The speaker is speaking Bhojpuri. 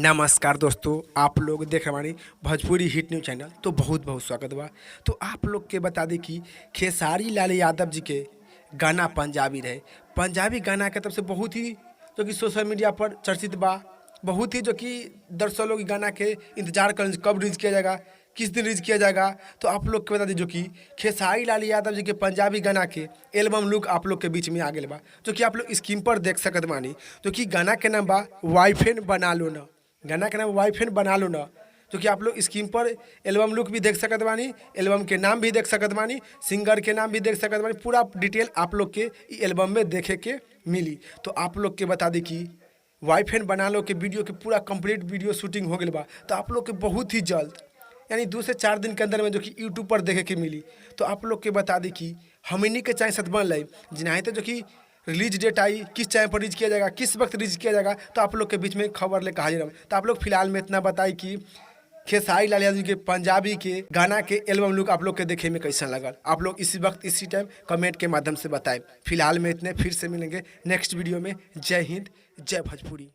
नमस्कार दोस्तों, आप लोग देख रहे बानी भोजपुरी हिट न्यूज चैनल। तो बहुत बहुत स्वागत बा। तो आप लोग के बता दी कि खेसारी लाल यादव जी के गाना पंजाबी रहे। पंजाबी गाना के तरफ से बहुत ही जो कि सोशल मीडिया पर चर्चित बा, बहुत ही जो कि दर्शक लोग गाना के इंतजार कर कब रिलीज किया जाएगा, किस दिन रिलीज किया जाएगा। तो आप लोग के बता दी जो कि खेसारी लाल यादव जी के पंजाबी गाना के एल्बम लुक आप लोग के बीच में आ गया बा, जो कि आप लोग स्क्रीन पर देख सकत बानी। जो कि गाना के नाम बा वाइफेन बना लो ना, गाना के नाम वाइफेन बना लो ना, जो कि आप लोग स्क्रीन पर एल्बम लुक भी देख सकत बानी, एल्बम के नाम भी देख सकत बानी, सिंगर के नाम भी देख सकत बानी। पूरा डिटेल आप लोग के इ एल्बम में देखे के मिली। तो आप लोग के बता दी कि वाइफेन बना लो के वीडियो के पूरा कंप्लीट वीडियो शूटिंग हो गया बा। तो आप लोग के बहुत ही जल्द यानी 2 से 4 दिन के अंदर में जो कि यूट्यूब पर देखे के मिली। तो आप लोग के बता दी कि हमनी के चाहे सत बन लाई जिनाही तो जो कि रिलीज डेट आई, किस टाइम पर रिलीज किया जाएगा, किस वक्त रिलीज किया जाएगा, तो आप लोग के बीच में खबर लेकर हाजिर हम। तो आप लोग फिलहाल में इतना बताई कि खेसारी लाल यादव के पंजाबी के गाना के एल्बम लुक आप लोग के देखे में कैसा लगल, आप लोग इसी वक्त इसी टाइम कमेंट के माध्यम से बताएं। फिलहाल में इतने, फिर से मिलेंगे नेक्स्ट वीडियो में। जय हिंद, जय भोजपुरी।